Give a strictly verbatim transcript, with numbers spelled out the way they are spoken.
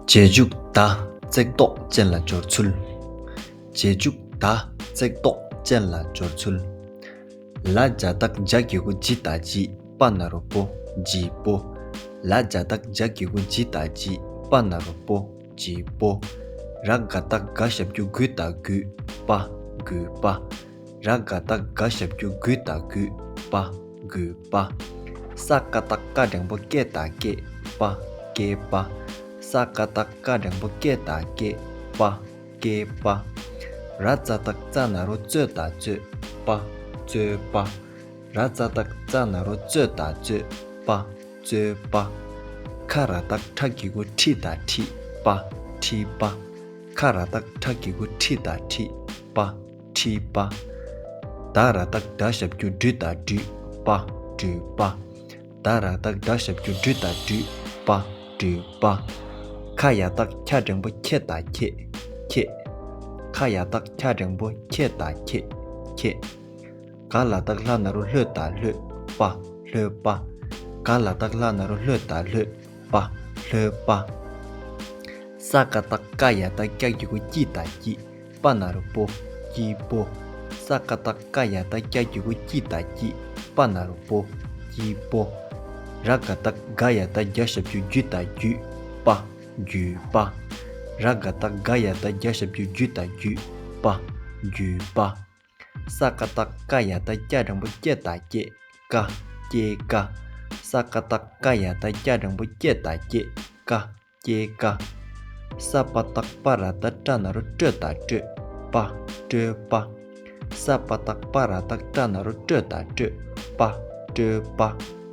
རྗེས་འཇུག་ད་བརྩེགས་འདོགས་ཅན་ལ་སྦྱོར་ཚུལ། རྗེས་འཇུག་ད་བརྩེགས་འདོགས་ཅན་ལ་སྦྱོར་ཚུལ། ལ་ཇ་བཏགས་ཇ་གི་གུ་ཇི་བཏགས་ཇི། པ་ན་རོ་པོ། ཇི་པོ། ལ་ཇ་བཏགས་ཇ་གི་གུ་ཇི་བཏགས་ཇི། པ་ན་རོ་པོ། ཇི་པོ། ར་ག་བཏགས་ག་ཞབས་ཀྱུ་གུ་བཏགས་གུ། པ། གུ་པ། ར་ག་བཏགས་ག་ཞབས་ཀྱུ་གུ་བཏགས་གུ། པ། གུ་པ། ས་ཀ་བཏགས་སྐ་འགྲེང་བུ་སྐེ་བཏགས་སྐེད། པ། སྐེད་པ། ས་ཀ་བཏགས་སྐ་འགྲེང་བུ་སྐེ་བཏགས་སྐེད། པ། སྐེད་པ། ར་ཙ་བཏགས་རྩ་ན་རོ་རྩོ་བཏགས་རྩོད། པ། རྩོད་པ། ར་ཙ་བཏགས་རྩ་ན་རོ་རྩོ་བཏགས་རྩོད། པ། རྩོད་པ། ཁ་ར་བཏགས་ཁྲ་གི་གུ་ཁྲི་བཏགས་ཁྲིད། པ། ཁྲིད་པ། ཁ་ར་བཏགས་ཁྲ་གི་གུ་ཁྲི་བཏགས་ཁྲིད། པ། ཁྲིད་པ། ད་ར་བཏགས་དྲ་ཞབས་ཀྱུ་དྲུ་བཏགས་དྲུད། པ། དྲུད་པ། ད་ར་བཏགས་དྲ་ཞབས་ཀྱུ་དྲུ་བཏགས་དྲུད། པ། དྲུད་པ། ཁ་ཡ་བཏགས་ཁྱ་འགྲེང་བུ་ཁྱེ་བཏགས་ཁྱེད། ཁྱེད། ཁ་ཡ་བཏགས་ཁྱ་འགྲེང་བུ་ཁྱེ་བཏགས་ཁྱེད། ཁྱེད། ག་ལ་བཏགས་ལྷ་ན་རོ་ལྷོ་བཏགས་ལྷོད། པ། ལྷོད་པ། ག་ལ་བཏགས་ལྷ་ན་རོ་ལྷོ་བཏགས་ལྷོད། པ། ལྷོད་པ། ས་ཀ་བཏགས་སྐ་ཡ་བཏགས་སྐྱ་གི་གུ་སྐྱི་བཏགས་སྐྱིད། པ་ན་རོ་པོ། སྐྱིད་པོ། ས་ཀ་བཏགས་སྐ་ཡ་བཏགས་སྐྱ་གི་གུ་སྐྱི་བཏགས་སྐྱིད། པ་ན་རོ་པོ། སྐྱིད་པོ། ར་ག་བཏགས་རྒ་ཡ་བཏགས་རྒྱ་ཞབས་ཀྱུ་རྒྱུ་བཏགས་རྒྱུད། པ། རྒྱུད་པ། ར་ག་བཏགས་རྒ་ཡ་བཏགས་རྒྱ་ཞབས་ཀྱུ་རྒྱུ་བཏགས་རྒྱུད། པ། རྒྱུད་པ། ས་ཀ་བཏགས་ཀ་ཡ་བཏགས་སྐྱ་འགྲེང་བུ་སྐྱེ་བཏགས་སྐྱེད། ཀ། སྐྱེད་ཀ། ས་ཀ་བཏགས་ཀ་ཡ་བཏགས་སྐྱ་འགྲེང་བུ་སྐྱེ་བཏགས་སྐྱེད། ཀ། སྐྱེད་ཀ། ས་པ་བཏགས་སྤ་ར་བཏགས་སྤྲ་ན་རོ་སྤྲོད་བཏགས་སྤྲོད། པ། སྤྲོད་པ། ས་པ་བཏགས་སྤ་ར་བཏགས་སྤྲ་ན་རོ་སྤྲོད་བཏགས་སྤྲོད། པ། སྤྲོད་པ།